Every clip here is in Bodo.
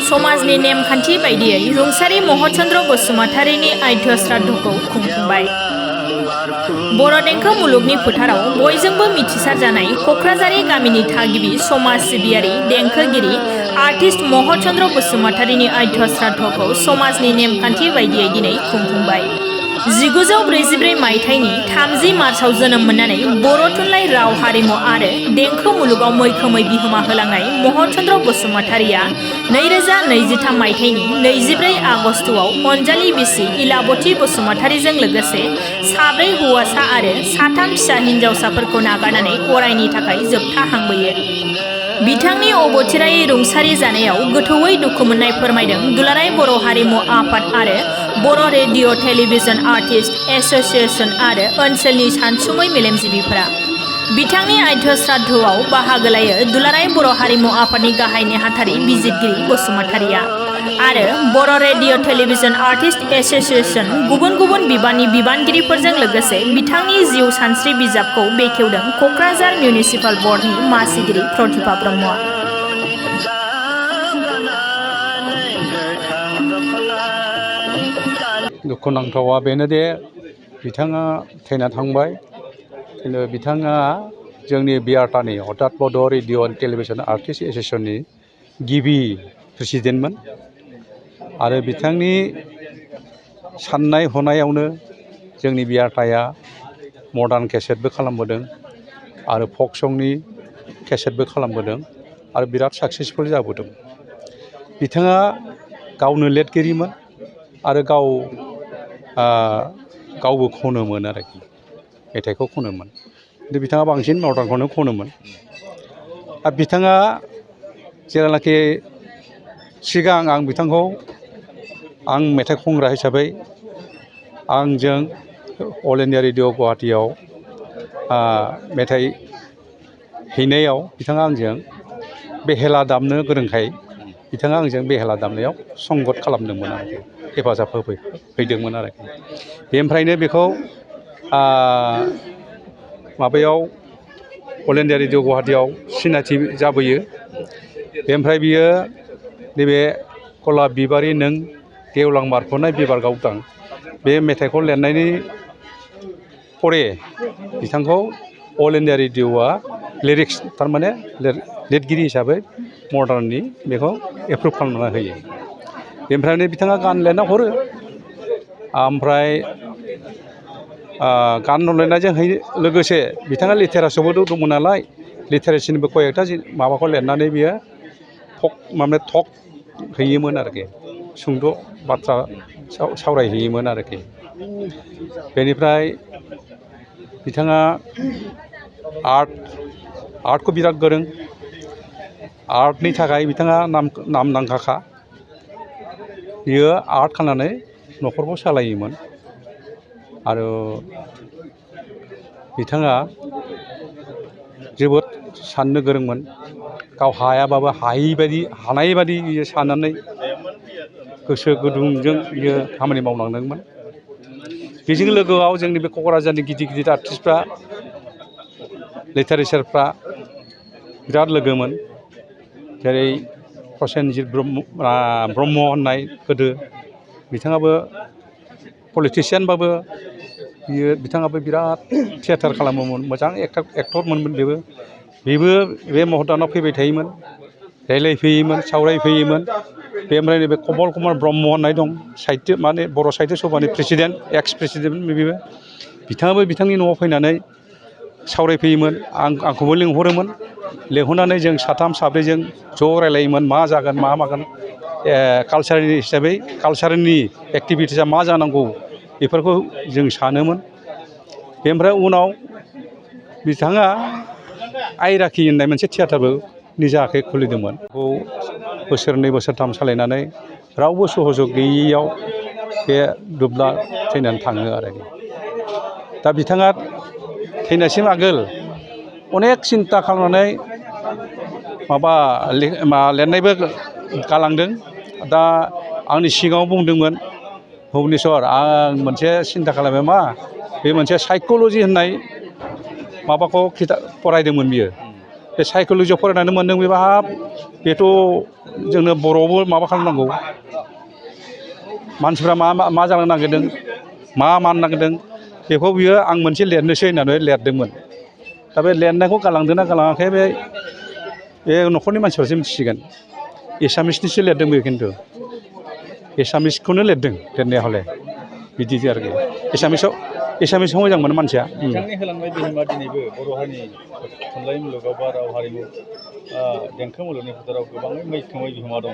समाजनि नेमखान्थि बायदियै रुंसारि महचन्द्र बसुमतारीनि आइध्य श्राद्धखौ खुंफुंबाय। बर' देंखो मुलुगनि फोथाराव बयजोंबो मिथिसार जानाय क'क्राझारि गामिनि थागिबि समाज सिबियारि देंखोगिरि आर्टिस्ट महचन्द्र बसुमतारीनि आइध्य श्राद्धखौ समाजनि नेमखान्थि बायदियै दिनै खुंफुंबाय। 1944 मायथाइनि 30 मार्चआव जोनोम मोननानै बर' थुनलाइ राव हारिमु आरो देंखो मुलुगाव मैखोमै बिहोमा होलांनाय महचन्द्र बसुमतारीया 2023 मायथाइनि 24 आगस्तआव अनजालि बिसि इलाबती बसुमतारीजों लोगोसे 4 हौवासा आरो 3 फिसा हिनजावसाफोरखौ नागारनानै अरायनि थाखाय जोबथाहांबोयो। बिथांनि अबथिरायै रुंसारि जानायाव गोथौयै दुखु मोननाय फोरमायदों दुलाराय बर' हारिमु आफाद आरो बर' रेडिअ' टेलिभिजन आर्टिस्ट एस'सिएशन आरो ओनसोलनि सानसुमै मेलेमजिबिफोरा। बिथांनि आइध्य श्राद्धआव बाहागो लायो दुलाराय बर' हारिमु आफादनि गाहाय नेहाथारि बिजिरगिरि बसुमतारीया आरो बर' रेडिअ' टेलिभिजन आर्टिस्ट एस'सिएशन गुबुन गुबुन बिबाननि बिबानगिरिफोरजों लोगोसे बिथांनि जिउ सानस्रि बिजाबखौ बेखेवदों क'क्राझार मिउनिसिपाल बर्डनि मासिगिरि प्रतिभा ब्रह्मआ। दुखुनांथावा बेनो दे बिथाङा थैना थांबाय। खिन्थु बिथाङा जोंनि बिआरटानि अर्थात बड' रेडिअ' एन्ड टेलिभिजन आर्टिस्ट एस'सिएशननि गिबि प्रेसिडेन्टमोन आरो बिथांनि साननाय हनायावनो जोंनि बिआरटाया मडार्न केसेटबो खालामबोदों आरो फक संनि केसेटबो खालामबोदों आरो बिराद साक्सेसफुल जाबोदों। बिथाङा गावनो लिरगिरिमोन आरो गावबो खनोमोन आरोखि मेथाइखौ खनोमोन। खिन्थु बिथाङा बांसिन मडार्नखौनो खनोमोन। आरो बिथाङा जेब्लानाखि सिगां आं बिथांखौ मेथाइ खनग्रा हिसाबै आंजों अल इन्डिया रेडिअ' गुवाहाटियाव मेथाइ हैनायाव बिथाङा आंजों बेहेला दामनो गोरोंखाय बिथाङा आंजों बेहेला दामनायाव संगत खालामदोंमोन आरोखि हेफाजाब होफैदोंमोन आरोखि। बेनिफ्रायनो बेखौ माबायाव अल इन्डिया रेडिअ' गुवाहाटियाव सिनायथि जाबोयो। बेनिफ्राय बियो नैबे गलाब बिबारि नों गेवलां बारफुनाय बिबार गावदां बे मेथाइखौ लिरनायनि परे बिथांखौ अल इन्डिया रेडिअ'आ लिरिक्स थारमाने लिरगिरि हिसाबै मडार्ननि बेखौ एप्रुभ खालामना होयो। बेनिफ्रायनो बिथाङा गान लिरना हरो। ओमफ्राय गान लिरनायजों लोगोसे बिथाङा लिटारेचारबो दंमोन नालाय लिटारेचारनिबो कयेकथा माबाखौ लिरनानै बियो टक हैयोमोन आरोखि सुंद' बाथ्रा सावरायहैयोमोन आरोखि। बेनिफ्राय बिथाङा आर्टखौ बिराद गोरों। आर्टनि थाखाय बिथाङा नामदांखाखा। बियो आर्ट खालामनानै न'खरखौ सालायोमोन आरो बिथाङा जोबोद साननो गोरोंमोन। गाव हायाबाबो हानाय बायदि बियो साननानै गोसो गुदुंजों बियो खामानि मावलांदोंमोन। बेजों लोगोआव जोंनि बे क'क्राझारनि गिदिर गिदिर आर्टिस्टफ्रा लिटारेचारफ्रा बिराद लोगोमोन। जेरै प्रसेनजित ब्रह्म होननाय गोदो बिथाङाबो पलिटिसियानबाबो बिथाङाबो बिराद थियेटार खालामोमोन। मोजां एक्टरमोन बेबो बे महदानाव फैबाय थायोमोन, रायलायफैयोमोन, सावरायफैयोमोन। बेनिफ्राय नैबे कमल कुमार ब्रह्म होननाय दं साहित्य माने बर' साहित्य सभानि प्रेसिडेन्ट एक्स प्रेसिडेन्ट बेबो बिथाङाबो बिथांनि न'आव फैनानै सावरायफैयोमोन। आंखौबो लिंहरोमोन। लिंहरनानै जों साथाम साब्रैजों ज' रायलायोमोन मा जागोन मा मागोन कालचारनि हिसाबै कालचारनि एक्टिभिटिसा मा जानांगौ बेफोरखौ जों सानोमोन। बेनिफ्राय उनाव बिथाङा आइराखि होननाय मोनसे थियेटारबो निजा आखाइ खुलिदोंमोन। बेखौ बोसोरनै बोसोरथाम सालायनानै रावबो सहजग गैयैयाव बे दुब्ला थैनानै थाङो आरोखि। दा बिथाङा थैनायसिम आगोल अनेक सिन्था खालामनानै लिरनायबो गालांदों। दा आंनि सिगाङाव बुंदोंमोन भुबनेस्वर आं मोनसे सिन्था खालामबाय मा बे मोनसे साइक'लजि होननाय माबाखौ फरायदोंमोन बियो। बे साइक'लजियाव फरायनानै मोन्दों बेबा हाब बेथ' जोंनो बर'आवबो माबा खालामनांगौ मानसिफ्रा मा जानो नागिरदों मा मानो नागिरदों बेखौ बियो आं मोनसे लिरनोसै होननानै लिरदोंमोन दा बे लिरनायखौ गालांदोंना गालाङाखै बे न'खरनि मानसिफ्रासो मिथिसिगोन एसामिसनिसो लिरदों बेयो खिन्थु एसामिसखौनो लिरदों लिरनाया हले बिदि आरोखि एसामिसाव मोजां मोनो मानसिया बिथांनि होलांनाय बिहोमा दिनैबो बर' हारिनि थुनलाइ मुलुगाव बा राव हारिमु देंखो मुलुगनि फोथाराव गोबाङै मैखोमै बिहोमा दङ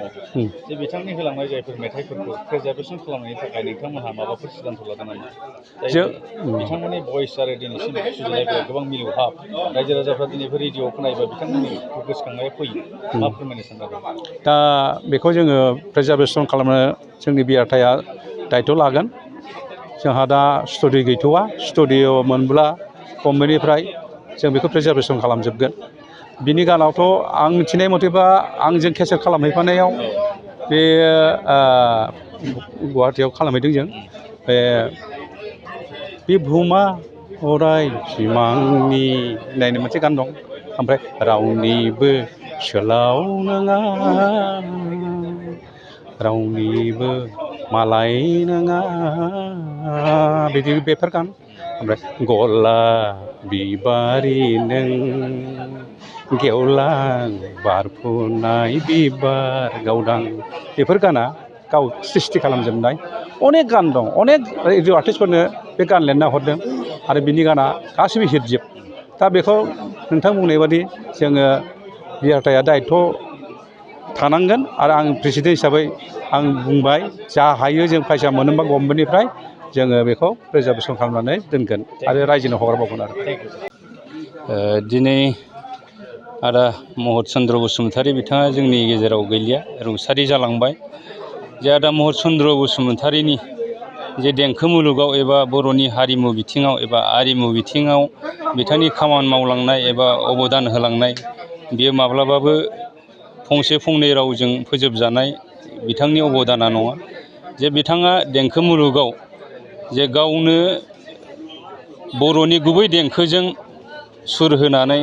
जे बिथांनि होलांनाय जायफोर मेथाइफोरखौ प्रिजार्भेसन खालामनायनि थाखाय नोंथांमोनहा माबाफोर सिदान्थ' लादों नामा बिथांमोननि भइस आरो दिनैसिम सुजुनायफोरा गोबां मिलौहाब रायजो राजाफ्रा दिनैबो रेडिअ'आव खोनायोबा बिथांमोननि गोसोखांनाया फैयो मा फोरमायनो सानदों दा बेखौ जोङो प्रिजार्भेसन खालामनो जोंनि बिआरटिआ दायथ' लागोन जोंहा दा स्टुडिअ गैथ'वा स्टुडिअ मोनब्ला गभर्नमेन्टनिफ्राय जों बेखौ प्रिजार्भेसन खालामजोबगोन बिनि गानावथ' आं मिथिनाय मथेबा आंजों केसेट खालामहैफानायाव बे गुवाहाटियाव खालामहैदों जों बे बुहुमा अराय सिमांनि होननाय मोनसे गान दं ओमफ्राय रावनिबो सोलाव नङा रावनिबो मालाय नङा बिदि बेफोर गान ओमफ्राय गलाप बिबारि नों गेवलां बारफुनाय बिबार गावदां बेफोर गाना गाव सृष्टि खालामजोबनाय अनेक गान दं अनेक रेडिअ' आर्टिस्टफोरनो बे गान लिरना हरदों आरो बिनि गाना गासैबो हिटजोब दा बेखौ नोंथां बुंनाय बादि जोङो बिआरटिआ दायथ' थानांगोन आरो आं प्रेसिडेन्ट हिसाबै आं बुंबाय जा हायो जों फैसा मोनोबा गभर्नमेन्टनिफ्राय जोङो बेखौ प्रिजार्भेसन खालामनानै दोनगोन आरो रायजोनो हगारबावगोन आरो दिनै आदा महत चन्द्र बसुमतारी बिथाङा जोंनि गेजेराव गैलिया रुंसारि जालांबाय जे आदा महत चन्द्र बसुमतारीनि जे देंखो मुलुगाव एबा बर'नि हारिमु बिथिङाव एबा आरिमु बिथिङाव बिथांनि खामानि मावलांनाय एबा अबदान होलांनाय बियो माब्लाबाबो फंसे फंनै रावजों फोजोबजानाय बिथांनि अबदाना नङा जे बिथाङा देंखो मुलुगाव जे गावनो बर'नि गुबै देंखोजों सुर होनानै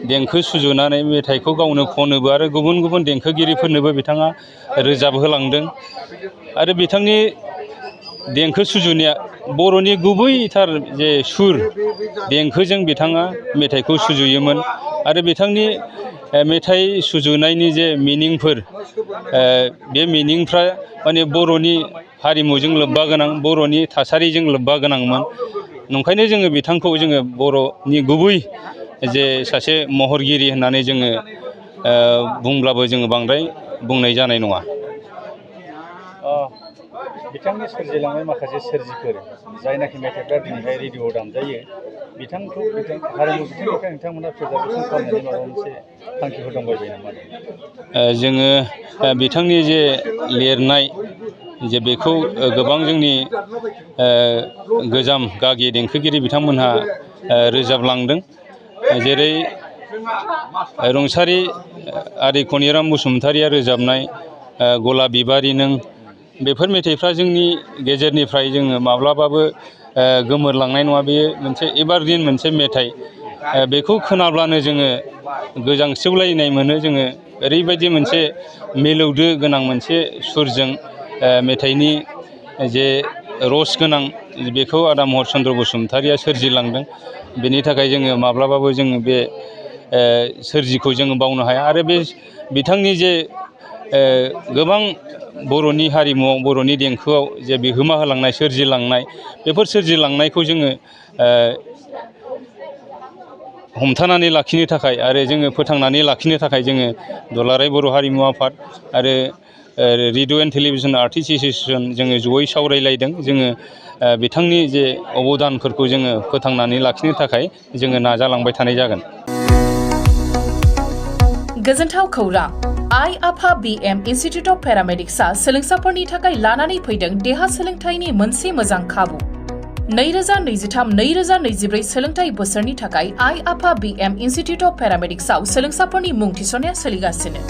देंखो सुजुनानै मेथाइखौ गावनो खनोबो आरो गुबुन गुबुन देंखोगिरिफोरनोबो बिथाङा रोजाबहोलांदों आरो बिथांनि देंखो सुजुनाया बर'नि गुबैथार जे सुर देंखोजों बिथाङा मेथाइखौ सुजुयोमोन आरो बिथांनि मेथाइ सुजुनायनि जे मिनिंफोर बे मिनिंफ्रा माने बर'नि हारिमुजों लोब्बा गोनां बर'नि थासारिजों लोब्बा गोनांमोन नंखायनो जोङो बिथांखौ जोङो बर'नि गुबै जे सासे महरगिरि होननानै जोङो बुंब्लाबो जोङो बांद्राय बुंनाय जानाय नङा बिथांनि सोरजिलांनाय माखासे सोरजिफोर जायनाखि मेथाइफ्रा दिनैहाय रेडिअ'आव दामजायो बिथांखौ हारिमु बिथिंनिफ्राय नोंथांमोना प्रिजार्भेसन खालामनायनि माबा मोनसे थांखिफोर दंबायबाय नामा जोङो बिथांनि जे लिरनाय जे बेखौ गोबां जोंनि गोजाम गागि देंखोगिरि बिथांमोनहा रोजाबलांदों जेरै रुंसारि आदै खनिराम बसुमतारीया रोजाबनाय गलाप बिबारि नों बेफोर मेथाइफ्रा जोंनि गेजेरनिफ्राय जोङो माब्लाबाबो गोमोरलांनाय नङा बेयो मोनसे एभारग्रिन मोनसे मेथाइ बेखौ खोनाब्लानो जोङो गोजांस्रिवलायनाय मोनो जोङो ओरैबायदि मोनसे मिलौदो गोनां मोनसे सुरजों मेथाइनि जे रस गोनां बेखौ आदा महत चन्द्र बसुमतारीया सोरजिलांदों बेनि थाखाय जोङो माब्लाबाबो जोङो बे सोरजिखौ जोङो बावनो हाया आरो बे बिथांनि जे गोबां बर'नि हारिमुआव बर'नि देंखोआव जे बिहोमा होलांनाय सोरजिलांनाय बेफोर सोरजिलांनायखौ जोङो हमथानानै लाखिनो थाखाय आरो जोङो फोथांनानै लाखिनो थाखाय जोङो दुलाराय बर' हारिमु आफाद आरो radio' and television artist association जोङो जयै सावरायलायदों जोङो बिथांनि जे अबदानफोरखौ जोङो फोथांनानै लाखिनो थाखाय जोङो नाजालांबाय थानाय जागोन। गोजोनथाव खौरां आइ आफा BM इन्स्टिटिउट अफ पेरामेडिक्सआ सोलोंसाफोरनि थाखाय लानानै फैदों देहा सोलोंथाइनि मोनसे मोजां खाबु 2023-2024 सोलोंथाइ बोसोरनि थाखाय आइ आफा BM इन्स्टिटिउट अफ पेरामेडिक्सआव सोलोंसाफोरनि मुं थिसननाया सोलिगासिनो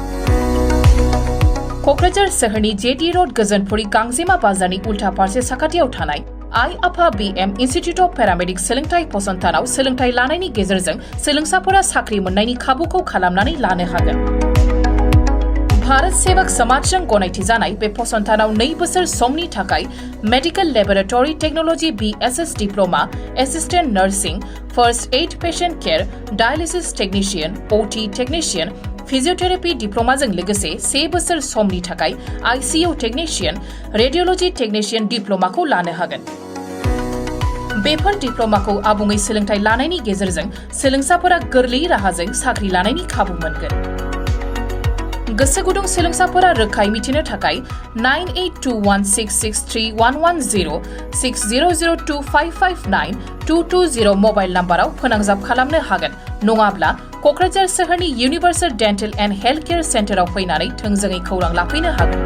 क'क्राझार सोहोरनि JT र'ड गोजोनपुरी गांजेमा बाजारनि उल्था फारसे साखाथियाव थानाय आइ आफा BM इन्स्टिट्यूट अफ पेरामेडिक्स सोलोंथाइ फसंथानाव सोलोंथाइ लानायनि गेजेरजों सोलोंसाफोरा साख्रि मोननायनि खाबुखौ खालामनानै लानो हागोन। भारत सेवक समाजजों गनायथि जानाय बे फसंथानाव 2 बोसोर समनि थाखाय medical laboratory technology BSS diploma, assistant nursing, first aid patient care, dialysis technician, OT technician, physiotherapy डिप्लोमाजों लोगोसे 1 बोसोर समनि थाखाय ICU टेक्निशियन, रेडियोलॉजी टेक्निशियन डिप्लोमाखौ लानो हागोन। बेफोर डिप्लोमाखौ आबुङै सोलोंथाइ लानायनि गेजेरजों सोलोंसाफोरा गोरलै राहाजों साख्रि लानायनि खाबु मोनगोन। गोसो गुदुं सोलोंसाफोरा रोखायै मिथिनो थाखाय 9821663110 6002559229 220 मबाइल नाम्बाराव फोनांजाब खालामनो हागोन, नङाब्ला क'क्राझार सोहोरनि universal dental and health care सेन्टाराव फैनानै थोंजोङै खौरां लाफैनो हागोन।